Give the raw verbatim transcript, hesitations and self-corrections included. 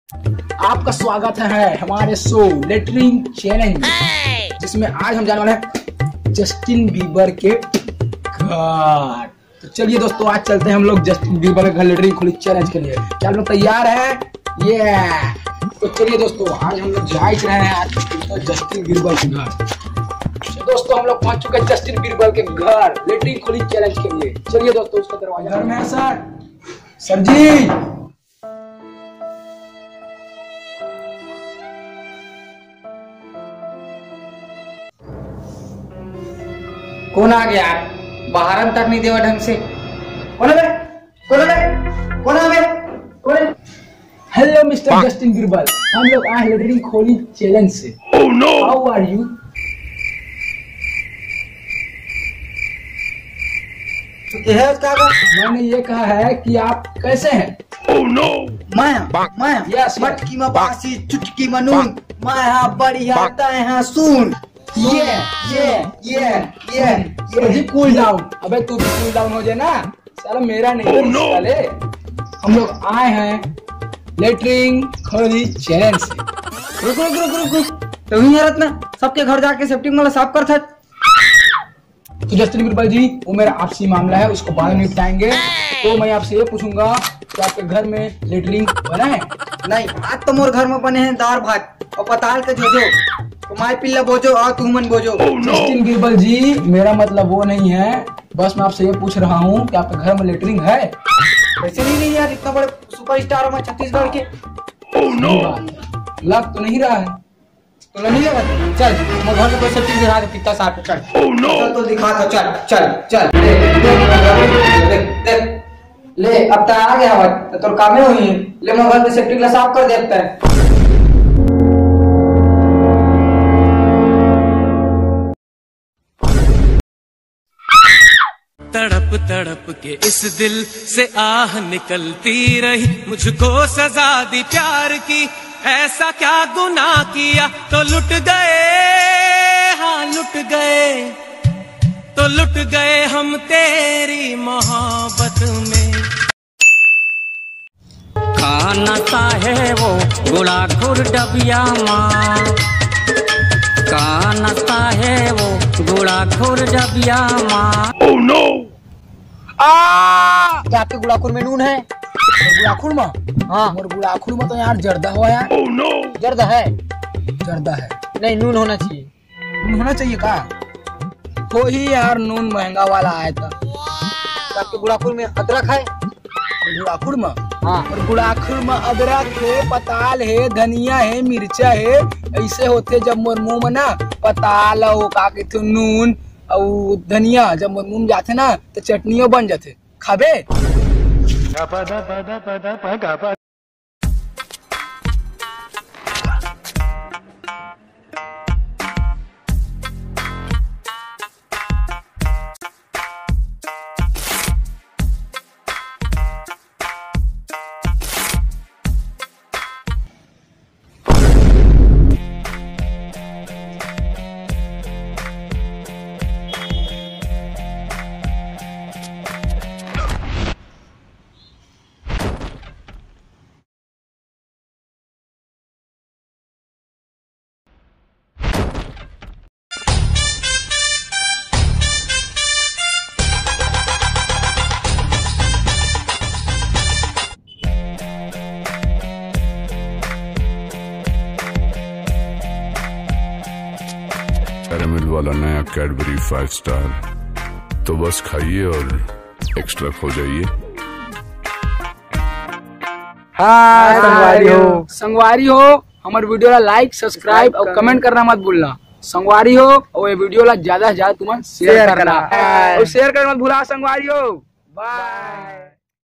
आपका स्वागत है हमारे शो लेटरिंग चैलेंज, जिसमें आज हम जाने वाले हैं जस्टिन बीबर के घर। तो चलिए दोस्तों, आज चलते हैं हम लोग जस्टिन बीबर के घर लेटरिंग खोली चैलेंज के लिए। क्या आप लोग तैयार हैं? ये तो चलिए दोस्तों, आज हम लोग जा ही रहे हैं आज तो जस्टिन बीबर के घर। तो दोस्तों, हम लोग पहुंच चुके हैं जस्टिन बीबर के घर लेटरिंग खोली चैलेंज के लिए। चलिए दोस्तों, उसका दरवाजा घर में है सर। सर जी, कौन आ गया यार? बाहर तक नहीं देवा ढंग से। कौन है बे? कौन है बे? कौन है बे? कौन है? हेलो मिस्टर जस्टिन बीरबल, हम लोग आए हैं लेटरिन खोली चैलेंज से। Oh no! How are you? तो ये है उसका आगे। मैंने ये कहा है कि आप कैसे हैं? Oh no! मैं, मैं, Yes, yes. मटकी में बासी, चुटकी में नून। मैं हाँ बढ़िया, तय हाँ सुन। ये, ये, ये, ये, ये। तू भी कूल डाउन। अबे तू भी कूल डाउन हो जाए ना। साला मेरा नहीं है, साले। हम लोग आए हैं लेटरिन खोली चैलेंज से। रुक, रुक, रुक, रुक, रुक। तो वहीं है रत्ना, सबके घर जाके सेप्टिक वाला साफ कर था। तो जस्टिन बीरबल जी, वो मेरा आपसी मामला है, उसको बाद में निपटाएंगे। तो मैं आपसे ये पूछूंगा कि आपके घर में लेटरिन बना है? नहीं, आज तो मोर घर में बने हैं दार भात और पताल के जोजो। तो माय पिल्ला बोजो और तुमन बोजो। जस्टिन बीरबल जी, मेरा मतलब वो नहीं है, बस मैं आपसे ये पूछ रहा हूँ कि आपके घर में लेटरिन है? वैसे नहीं, नहीं यार, इतना बड़े सुपरस्टार हमारे छत्तीसगढ़ के। लग तो नहीं रहा है। तो नहीं लगा? चल, मैं घर में कोई सेप्टिक दिखा दे, कितना साफ है, चल। चल, तो दिखा दो, चल, चल, चल। ले, ले, ले, ले, ले। ले, अब तो आ गया हवा, तो तोर कामे हुई है। ले, मैं घर में सेप्टिक ला साफ कर देता है। तड़प तड़प के इस दिल से आह निकलती रही, मुझको सजा दी प्यार की, ऐसा क्या गुनाह किया। तो लुट गए, हाँ लुट गए, तो लुट गए हम तेरी मोहब्बत में। का नशा है वो गुड़ाखुर डबिया माँ, का नशा है वो गुड़ाखुर डबिया माँ। Oh no! आ! क्या आपके गुड़ाखुर में नून है? गुड़ाखुर में? हाँ। मोर गुड़ाखुर में तो यार जर्दा हुआ यार। Oh no! जर्दा है? जर्दा है। नहीं, नून होना चाहिए। नून होना चाहिए का? हो ही यार, नून महंगा वाला आया था। आपके गुड़ाखुर में अदरक है? गुड़ाखुर में? हाँ। और गुड़ाखुर में अदरक है, पताल है, धनिया है, मिर्चा है। ऐसे होथे जब मोर मुंह में ना पताल, वो का कहथे, नून, और धनिया जब मोर मुंह में जाथे ना तो चटनियो बन जाथे। खाबे? कैरेमल वाला नया कैडबरी फाइव स्टार, तो बस खाइए और एक्स्ट्रा खो जाइए। हाँ, संगवारी हो। संगवारी हो, हमर वीडियो ला लाइक, सब्सक्राइब और कमेंट करना मत भूलना। संगवारी हो, और ये वीडियो ला ज्यादा से ज्यादा तुमन शेयर करना। और शेयर करना मत भूला संगवारी हो। बाय।